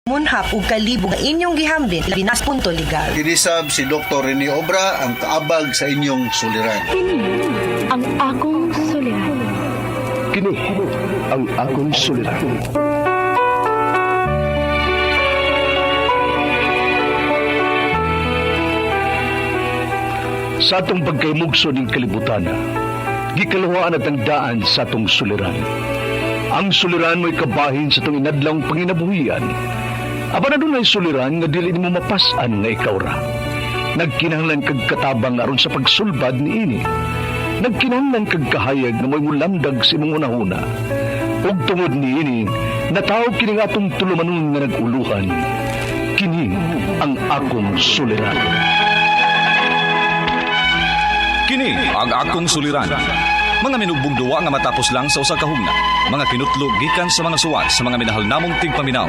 Munhap ug kalibog nga inyong gihambin labi na sa punto legal. Kinisab si Dr. Rene Obra ang kaabag sa inyong suliran. Kini ang akong suliran. Kini ang akong suliran. Sa atong pagkaymugso ning kalibutan, gikaluhaan at ang daan sa atong suliran. Ang suliran mo'y kabahin sa atong inadlang panginabuhian. Apan adunay suliran nga dili nimo mapas-an nga ikaw ra. Nagkinahanglan kag katabang aron sa pagsulbad niini. Nagkinahanglan kag kahayag nga mo'y mulamdag sa imong hunahuna. Ug tungod niini, nataw kini nga atong tulumanon nga nag-uluhan. Kini ang akong suliran. Kini ang akong suliran. Mga minugbong duwa nga matapos lang sa usa ka hugna. Mga kinutlo gikan sa mga suwat sa mga minahal namong tigpaminaw.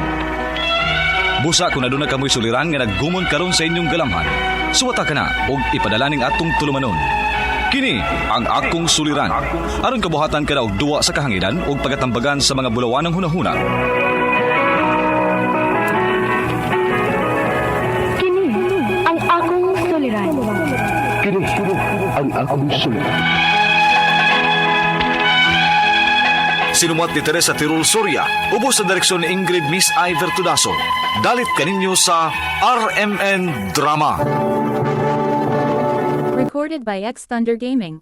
Busa kung aduna kamoy suliran nga naggumon karon sa inyong galamhan. Suwata ka na og ipadala ning atong tulumanon. Kini ang akong suliran. Aron kabuhatan ka na og duwa sa kahanginan ug pagatambagan sa mga bulawanang hunahuna. Kini ang akong suliran. Kini ang akong suliran. Sinumat ni Teresa Tirul Soria, ubos sa direksyon ni Ingrid Miss I. Vertudaso. Dalit kaninyo sa RMN Drama. Recorded by X Thunder Gaming.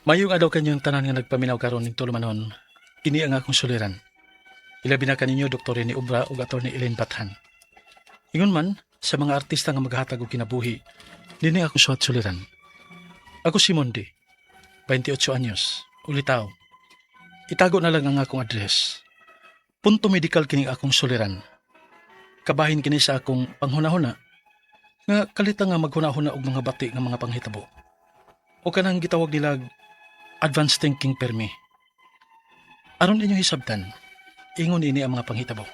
Mayong adlaw kanyang tanan nga nagpaminaw karon ning tulumanon. Kini ang akong suliran. Ilabi na kaninyo Dr. Rene Obra ug Atty. Elaine Bathan. Ingon man sa mga artista nga maghatag og kinabuhi, dinhi akong suwat suliran. Ako si Mondi, 28 anyos, ulitaw. Itago na lang ang akong address. Punto medical kini akong suliran. Kabahin kini sa akong panghunahuna nga kalita nga maghunahuna og mga bati nga mga panghitabo. O kanang gitawag nilag advanced thinking permi. Aron inyong hisabtan, ingon ini ang mga panghitabo.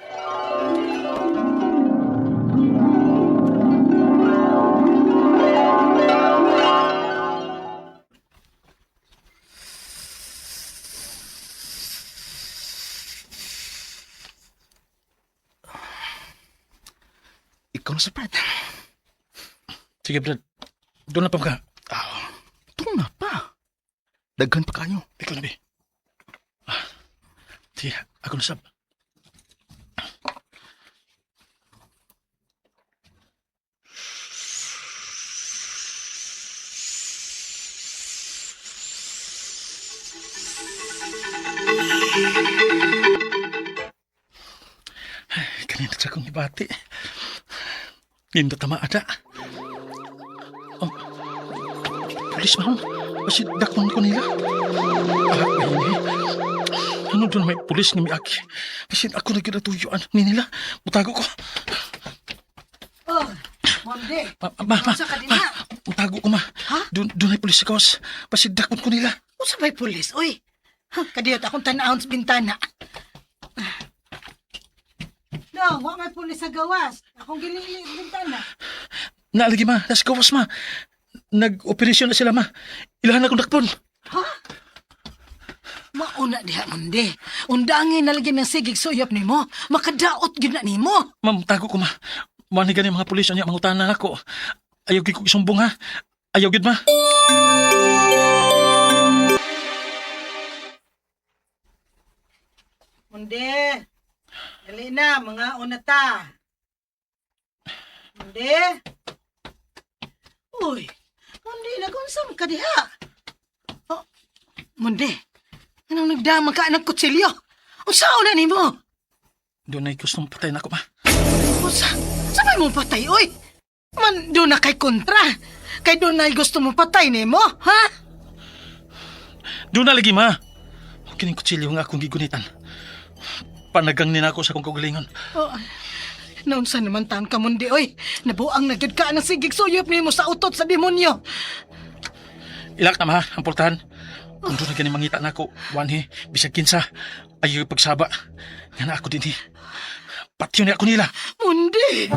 Ikaw na sa Brad. Sige, Brad. Doon na pa ka. Ah, Ito na pa. Daghan pa kayo. Ikaw na, be. Ah, sige, ako na sab. Ay, kanina sa akong ibati. Nindot tama ada. Oh, pulis mahon. Kasi dakon ko nila. Ah, ay, ano doon may pulis nga miagi. Kasi ako na ginatuyuan ni nila. Mutago ko. Oh, Monde. Ma, ma, ma, Unsa ka din ma, ha? mutago ko ma. Ha? Doon ay pulis sa kawas. Basi dakon ko nila. Unsa may pulis, oy? Ha, kadiyot akong tan-awon sa bintana. No, wa may pulis sa gawas. Akong gilili sa bintana. Naalagi ma, nasa gawas ma. Nag-operasyon na sila ma. Ilahan akong dakpon. Mauna diha, Monde. Undangin na lagi ng sigig suyop nimo. Makadaot gyud na nimo. Ma, mutago ko ma. Mani gani mga pulis anya mangutana nako. Ayaw gid ko isumbong ha. Ayaw gid ma. Monde. Dali na, mga una ta. Monde. Uy, Monde, nagunsam ka diha. Oh, Monde, anong nagdama ka ng kutsilyo? Unsa na nimo? Doon ay gustong patay nako ma. Unsa? Sabay mo patay, oy! Man, doon na kay kontra. Kay doon na gusto mo patay nimo, ha? Doon na lagi ma. Kining kutsilyo nga akong gigunitan. Panagang ni nako sa akong kaugalingon. Oh, naunsa naman taon ka mundi, oy. Nabuang na gyud ka ng sigig suyop nimo sa utot sa demonyo. Ilak na ma, ang pultahan. Kung doon na gani mangita nako, wanhi, bisag kinsa, ayaw pagsaba. Nga na ako din eh. Patyon ni ako nila. Mundi!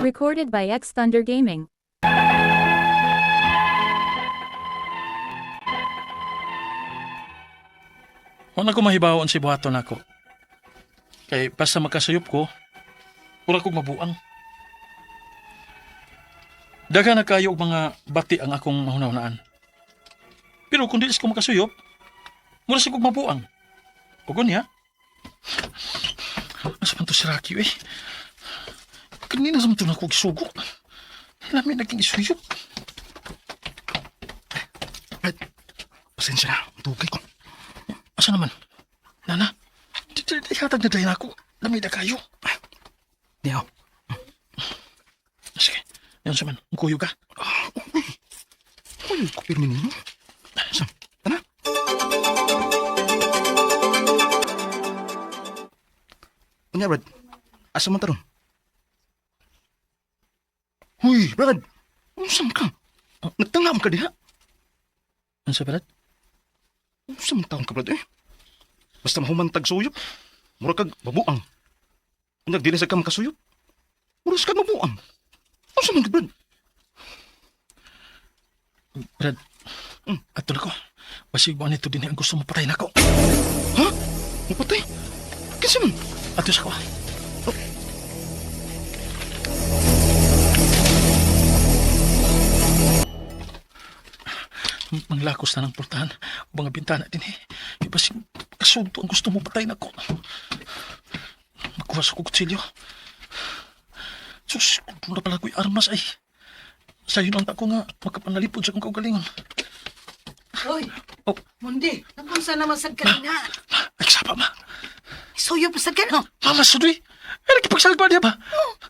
Recorded by X Thunder Gaming. Wa na ko mahibaw si buhaton nako. Kay basta makasayop ko, mura kog mabuang. Daghan na kayo og mga bati ang akong mahunahunaan. Pero kung di ko makasuyop, mura sa kog mabuang. Ug unya, asa man to si Rocky eh? Kanina sa man to na kog sugo. Lami naging isuyop. Brad, pasensya na. Dugay ko. Asa naman? Nana, di hatag na dahil ako. Lami na kayo. Niyaw. Sige, yan sa man. Kuyog ka. Uy. Uy, kupirmi ninyo. Sam, tana. Unya, Brad. Asa man taron? Huy, Brad. Unsa man ka? Nagtanga man ka diha. Ano sa Brad? Unsa man taon ka, Brad, eh? Basta mahuman tag suyop. Mura kag babuang. Unya, dili sa ka makasuyop. Mura sa kag mabuang. Unsa man ka, Brad? Brad, ato na ko. Basig mo nito din ang gusto mo patay na ko. Ha? Mapatay? Kinsa man? Ato sa ko. Ah. Manglakos na ng portahan o mga bintana din eh. Kaya basig kasunto ang gusto mo patay na ko. Magkuha sa kutsilyo. Sus, kung na pala ko'y armas ay. Sayo lang ako nga makapanalipod sa akong kaugalingon. Oy, Oh. Mundi, nagunsa naman sad ka na. Ay, sapa ma. Suyo pa sad ka no. Mama, sudoy. Ay, nakipagsalba niya ba?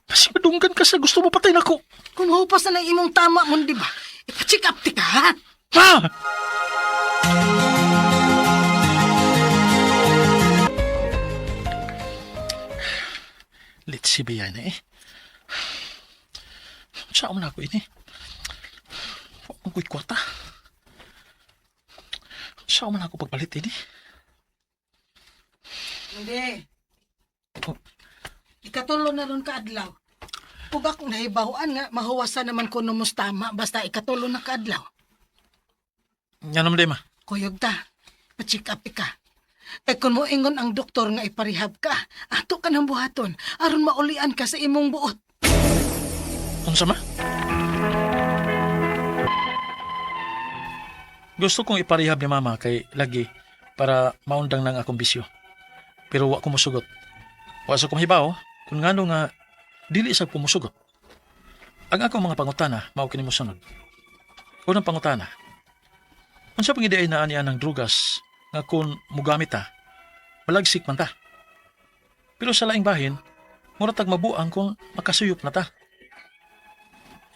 Basig madunggan ka sa gusto mo patay na ko. Kung hupas na ng imong tama, Mundi ba? Ipa-check up ti ka, ha? Ma! Let's see ba yan eh. Saan mo na ako ini? Ang ko'y kwarta. Saan mo na ako pagpalit ini? Mundi. Oh. Ikatulo na ron ka adlaw. Ug akong nahibaw-an nga mahuwasan naman kuno mos tama basta ikatulo na ka adlaw. Nga naman di ma. Kuyog ta, pa-check up ka. Kay kung moingon ang doktor nga iparehab ka, ato ka ng buhaton aron maulian ka sa imong buot. Unsa ma? Gusto kong iparehab ni mama kay lagi para maundang lang akong bisyo. Pero wa ko musugot. Wa sa kong hibaw kung ngano nga dili sa ko musugot. Ang akong mga pangutana mao kini mosunod. Unang pangutana. Unsa pang ideay na ani ang drugas nga kung mugamit ta, malagsik man ta. Pero sa laing bahin, mura tag mabuang kung makasuyop na ta.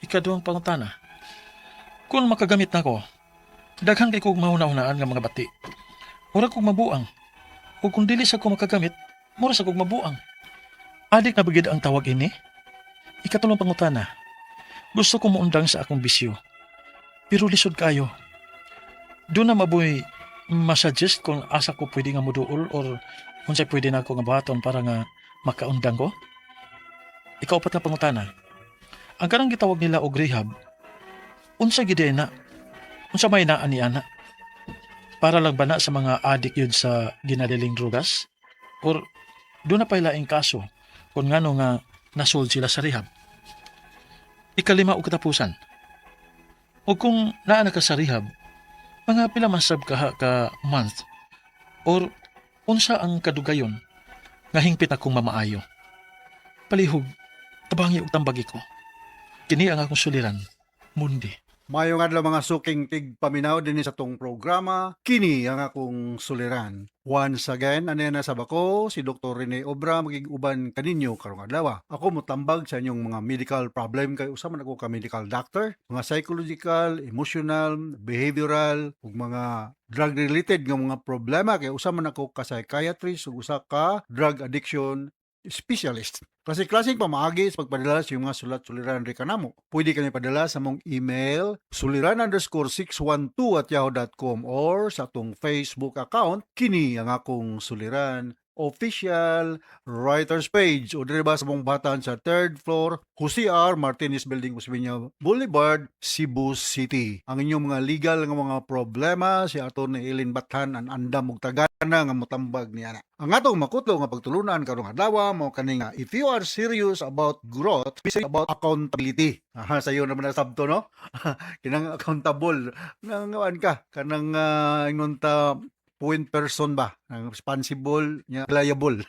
Ikaduhang pangutana. Kung makagamit na ko, daghan kay kog mahuna-hunaan nga mga bati. Mura kog mabuang. O kung dili sa ko makagamit, mura sa kog mabuang. Adik na bagid ang tawag ini? Ikatulong pangutana. Gusto ko muundang sa akong bisyo. Pero lisod kayo. Doon na maboy masuggest kung asa ko pwede nga muduol or unsay pwede na ako nga buhaton para nga makaundang ko. Ikaupat na pangutana. Ang kanang gitawag nila og rehab, unsa gid na? Unsa may naa ni ana? Para lang ba na sa mga adik yun sa ginaliling drugas? Or doon na pa'y laing kaso kung ngano nga nasold sila sa rehab? Ikalima og katapusan. O kung naa na ka sa rehab, mga pila man sab ka, ka month or unsa ang kadugayon nga hingpit akong mamaayo. Palihog, tabangi og tambagi ko. Kini ang akong suliran, Mundi. Mayong adlaw mga suking tigpaminaw dinhi sa tong programa, kini ang akong suliran. Once again, ano na sa bako, si Dr. Rene Obra magig-uban kaninyo karong adlaw. Ako motambag sa inyong mga medical problem kay usa man ako ka medical doctor, mga psychological, emotional, behavioral ug mga drug related nga mga problema kay usa man ako ka psychiatrist ug usa ka drug addiction specialist. Klase-klaseng pamaagi sa pagpadala sa iyong mga sulat-suliran ri kanamo. Pwede kami padala sa mong email suliran_612@yahoo.com or sa atong Facebook account kini ang akong suliran official writers page o diri ba sa mong batan sa third floor Jose R. Martinez Building, Osmeña Boulevard, Cebu City. Ang inyong mga legal nga mga problema si Atty. Eileen Bathan ang andam og tagaan na nga motambag niya na. Ang atong makutlo nga pagtulunan karong adlaw mao kani nga if you are serious about growth, be serious about accountability. Aha, sayo naman na sabto, no? Kinang accountable nangawan ka kanang ingon ta point person ba, ang responsible nya, liable.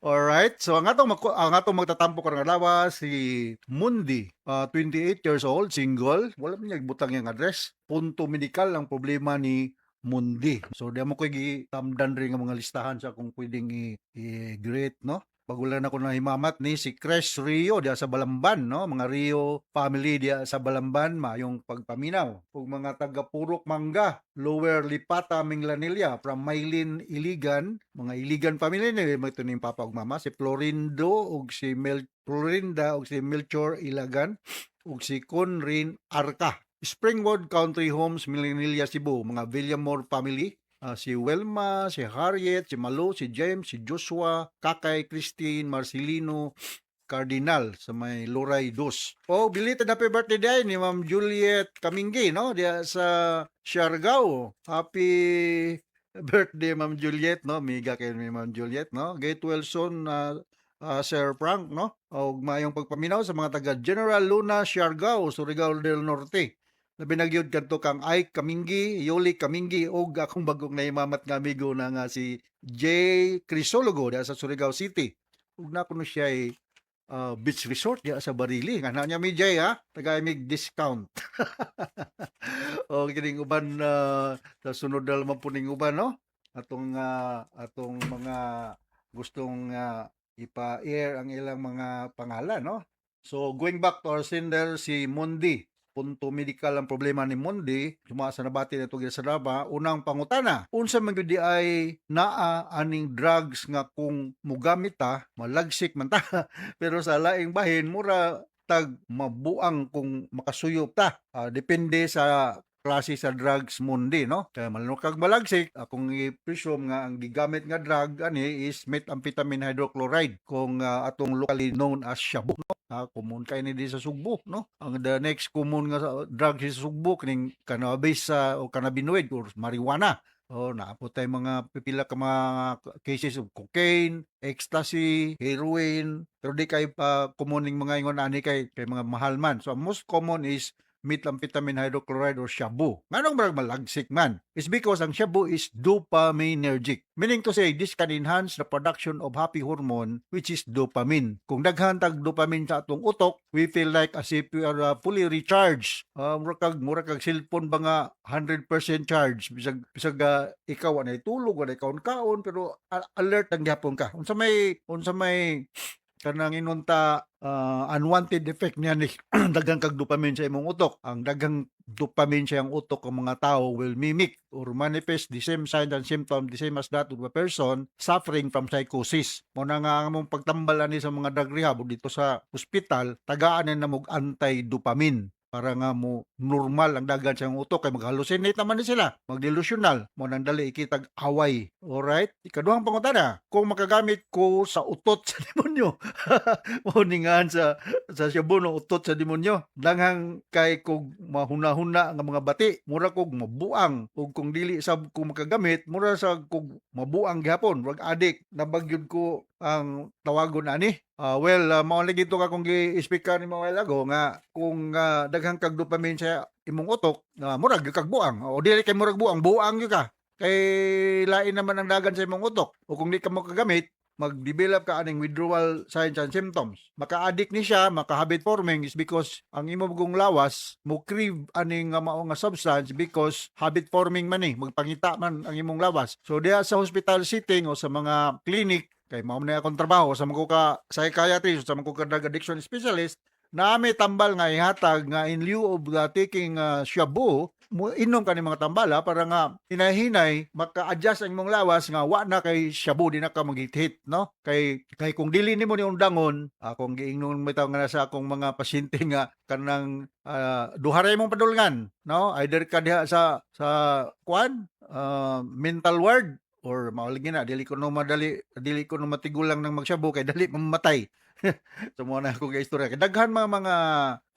Alright, so ang atong magtatampo karong adlaw si Mundi, 28 years old, single, wala man niya butang yang address. Punto medikal ang problema ni Mundi. So di mo ko gitamdan rin nga mga listahan sa kung pwedeng i-greet, no? Bagulan ako na himamat ni si Cres Rio diya sa Balamban, no? Mga Rio family diya sa Balamban, maayong pagpaminaw. Ug mga taga Purok Mangga, Lower Lipata, Minglanilla, from Maylin Iligan, mga Iligan family ni mo ito ning papa ug mama, si Florindo ug si Mel Florinda ug si Melchor Ilagan ug si Conrin Arca. Springwood Country Homes, Minglanilla, Cebu, mga Villamor family, si Wilma, si Harriet, si Malo, si James, si Joshua, Kakay, Christine, Marcelino, Cardinal sa may Loray Dos. Oh, belated happy birthday day ni Ma'am Juliet Kaminggi, no? Diya sa Siargao. Happy birthday, Ma'am Juliet, no? Miga kay ni Ma'am Juliet, no? Get well soon, Sir Frank, no? Og maayong pagpaminaw sa mga taga General Luna, Siargao, Surigao del Norte. Labi na gyud kadto kang Ike Kaminggi, Yoli Kaminggi ug akong bagong nahimamat nga amigo na nga si Jay Crisologo diya sa Surigao City. Ug na kuno siya ay beach resort diya sa Barili. Nga na niya mi Jay ha, tagay mig discount. O kining uban sa sunod na naman po ning uban, no? Atong mga gustong ipa-air ang ilang mga pangalan, no? So going back to our sender si Mundi, punto medical ang problema ni Mundi, suma sa nabati na ito sa drama. Unang pangutana, unsa man gyud di ay naa aning drugs nga kung mugamit ta, malagsik man ta, pero sa laing bahin, mura tag mabuang kung makasuyop ta? Depende sa klase sa drugs, Mundi, no? Kaya malunok kag malagsik, akong i-presume nga ang gigamit nga drug ani is methamphetamine hydrochloride, kung atong locally known as shabu, no? Common kay ni di sa Sugbo, no? Ang the next common nga drug sa Sugbo kining cannabis o cannabinoid or marijuana. Oh, naa po tay mga pipila ka mga cases of cocaine, ecstasy, heroin, pero di kay pa common ning mga ingon ani kay mga mahal man. So ang most common is methamphetamine hydrochloride or shabu. Nganong murag malagsik man? It's because ang shabu is dopaminergic. Meaning to say, this can enhance the production of happy hormone, which is dopamine. Kung daghan tag dopamine sa atong utok, we feel like as if we are fully recharged. Mura kag cellphone ba nga 100% charge. Bisag ikaw anay tulog, anay kaon-kaon, pero alert ang gihapon ka. Unsa may kanang inunta unwanted effect niya ni daghang kag dopamine sa imong utok. Ang daghang dopamine sa iyang utok ang mga tao will mimic or manifest the same signs and symptoms, the same as that of a person suffering from psychosis. Mo na nga ang among pagtambal ani sa mga drug rehab o dito sa ospital, tagaan na mo anti-dopamine para nga mo normal ang dagan sa iyang utok, kay mag-hallucinate naman ni sila, mag-delusional mo nang dali ikitag away. Alright, ikaduhang pangutana, kung makagamit ko sa utot sa demonyo, mo ningan sa shabu no, utot sa demonyo, danghang kay kog mahuna-huna nga mga bati, mura kog mabuang, ug kung dili sab ko makagamit, mura sa kog mabuang gihapon, murag adik nabagyod ko ang tawagon ani. Well, mao lagi to ka kung gi-speak ni mo ago nga kung daghang kag dopamine sa imong utok, murag gyud kag buang o dili kay murag buang, buang gyud ka kay lain naman ang dagan sa imong utok. O kung di ka makagamit, mag-develop ka aning withdrawal signs and symptoms. Maka-addict ni siya, maka-habit forming is because ang imong lawas mo crave aning nga mao nga substance because habit forming man eh, magpangita man ang imong lawas. So diha sa hospital setting o sa mga clinic, kay mao man akong trabaho sa mga ka psychiatrist, sa mga ka drug addiction specialist, nami tambal nga ihatag nga in lieu of taking shabu, mo inom ka ni mga tambala para nga hinahinay maka-adjust ang imong lawas nga wa na kay shabu, di na ka maghit-hit, no? Kay kung dili nimo ni undangon, akong giingnon bitaw nga sa akong mga pasyente nga kanang duha ra imong padulngan, no? Either ka diha sa kuan mental ward or mao lagi na dili ko no madali, dili ko no matigulang nang magshabu kay dali mamatay. So mo na akong istorya kay daghan mga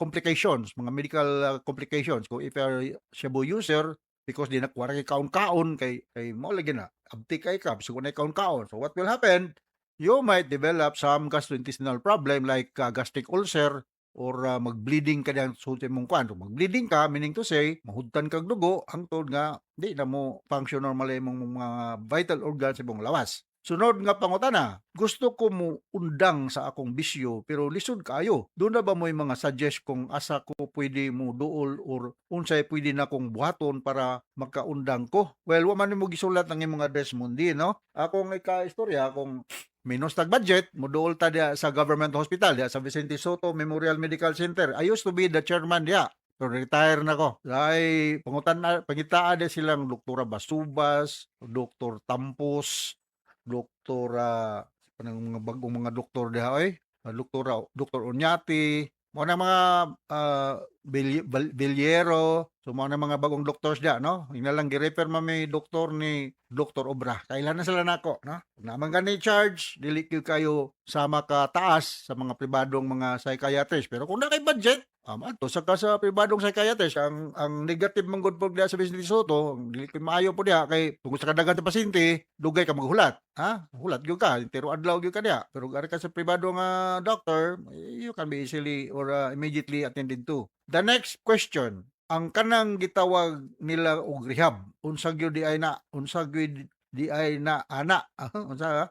complications, mga medical complications kung if you are shabu user. Because di na kuwara kay kaon-kaon kay mo lagi na abti kay ka bisag na kaon-kaon. So what will happen? You might develop some gastrointestinal problem like gastric ulcer or mag-bleeding ka diyan sa mong kuan. So, mag-bleeding ka, meaning to say, mahudtan kag dugo, hangtod nga di na mo function normally imong mga vital organs sa imong lawas. Sunod nga pangutana, gusto ko mo undang sa akong bisyo pero lisod kaayo. Doon na ba mo mga suggest kung asa ko pwede mo duol or unsay pwede na kong buhaton para makaundang ko? Well, wa man mo gisulat ang imong address, Mundi, no? Akong ika-istorya kung minus tag budget, moduol ta diya sa government hospital diya sa Vicente Soto Memorial Medical Center. I used to be the chairman diya. Pero retire na ko. Ay, pangutan na, pangitaan din silang Doktora Basubas, Doktor Tampos, Doktora, panang mga bagong mga doktor diha oy, Doktora Doktor Unyati, mo na mga Villero, so mo na mga bagong doctors diha, no? Ina lang gi-refer man mi doktor ni Doktor Obra. Kailan na sila nako, no? Naman gani charge, dili gyud kayo sama ka taas sa mga pribadong mga psychiatrist. Pero kung na kay budget, adto sa ka sa pribadong psychiatrist, ang negative man gud po diha sa Vicente Soto, ang dili kay maayo po diha kay tungod sa kadaghan sa pasyente, dugay ka maghulat. Ha? Hulat gyud ka, pero adlaw gyud ka diha. Pero ari ka sa pribado nga doctor, you can be easily or immediately attended to. The next question, ang kanang gitawag nila og rehab, unsa gyud di ay na, unsa gyud di ay na ana, unsa ha?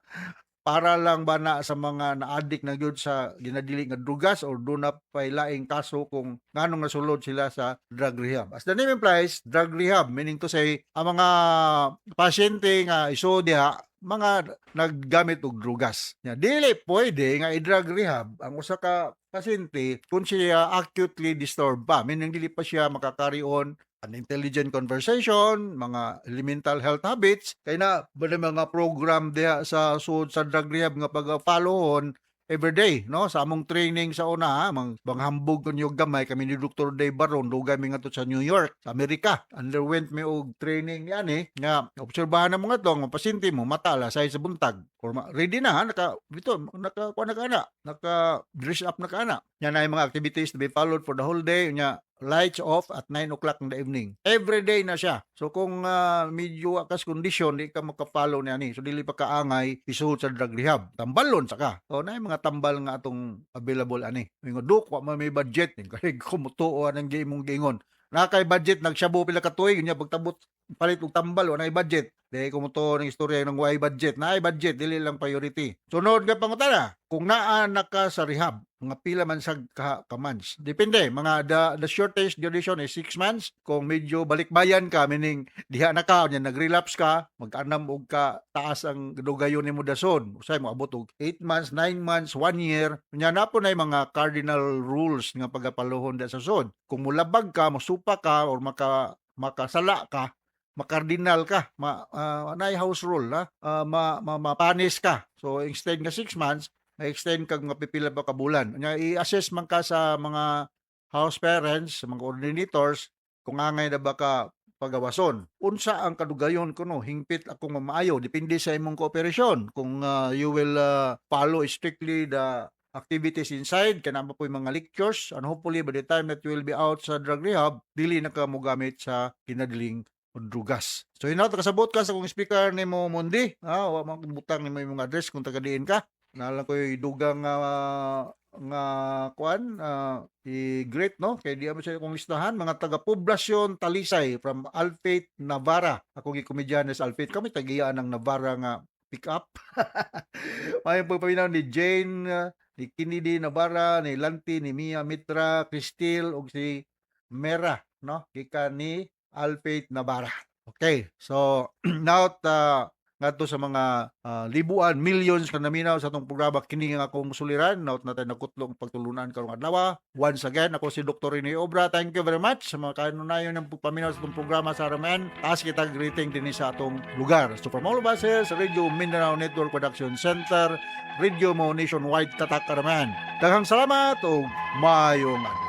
Para lang ba na sa mga na-addict na gyud sa ginadili nga drugas or do na pay laing kaso kung nganong nasulod sila sa drug rehab? As the name implies, drug rehab, meaning to say, ang mga pasyente nga iso diha, mga naggamit og drugas. Nya dili pwede nga i-drug rehab ang usa ka pasyente kung siya acutely disturbed pa, meaning dili pa siya maka-carry on an intelligent conversation, mga elemental health habits, kay na ba na mga program diha sa sud sa drug rehab nga pag-followon every day, no? Sa among training sa una, ha, mang banghambog ko niyo gamay kami ni Dr. Dave Baron, dugay mi ngadto sa New York, sa Amerika. Underwent mi og training niyan eh, nga obserbahan na mga to, ang pasyente mo mata alas 6 sa buntag. Or ready na ha, naka bito, naka kuan na ka na, naka dress up na ka na. Yan ay mga activities to be followed for the whole day nya lights off at 9 o'clock in the evening. Every day na siya. So kung medyo akas kondisyon, di ka maka-follow niya ni. So dili pa kaangay isuod sa drug rehab. Tambalon sa ka. So na mga tambal nga atong available ani. Ingon dok, wa man may budget. Kay kumutuo ang imong giingon. Na kay budget nagsabo pila ka tuig nya pagtabot palit og tambal wa nay budget. Di ko mo ng istorya ng way budget. Naay budget, dili lang priority. Sunod nga pangutana, kung naa na ka sa rehab, mga pila man sa ka months. Depende, mga the shortest duration is 6 months. Kung medyo balikbayan ka, meaning diha na ka, nya nag-relapse ka, mag-anam og ka taas ang dugayon nimo dason. Usay mo abot og 8 months, 9 months, 1 year. Nya na po na mga cardinal rules nga pagapaluhon da sa sod. Kung mulabag ka, musupa ka or makasala ka, makardinal ka, ma naay house rule ha, ma, mapanis ka. So instead nga 6 months, ma-extend kag mga pipila pa ka bulan. Nya i-assess man ka sa mga house parents, sa mga coordinators kung angay na ba ka pagawason. Unsa ang kadugayon kuno hingpit akong mamaayo depende sa imong kooperasyon. Kung you will follow strictly the activities inside kana pa po yung mga lectures and hopefully by the time that you will be out sa drug rehab dili na ka mogamit sa kinadiling drugas. So hinaut kasabot ka sa kong speaker nimo, Mundi. Ha, wa man butang nimo imong address kung taga diin ka. Nalang ko'y dugang nga kuan i-greet no kay di mo sa akong listahan mga taga Poblasyon Talisay from Alfate Navarra. Ako gikomedyahan sa Alfate kami tagiyaan ng Navarra nga pick up. May pagpaminaw ni Jane, ni Kennedy Navarra, ni Lanti, ni Mia Mitra, Cristil ug si Mera no gikan ni Alfate Navarra. Okay, so now ngadto sa mga libuan, millions ka naminaw sa atong programa kini nga akong suliran, naot natin nakutlong pagtulunan karong adlaw. Once again, ako si Dr. Rene Obra. Thank you very much sa mga kanunayon ng pagpaminaw sa atong programa sa RMN. Taas kita greeting dinhi sa atong lugar. So from all of us here sa Radio Mindanao Network Production Center, Radio Mo Nationwide Tatak RMN. Daghang salamat ug maayong adlaw.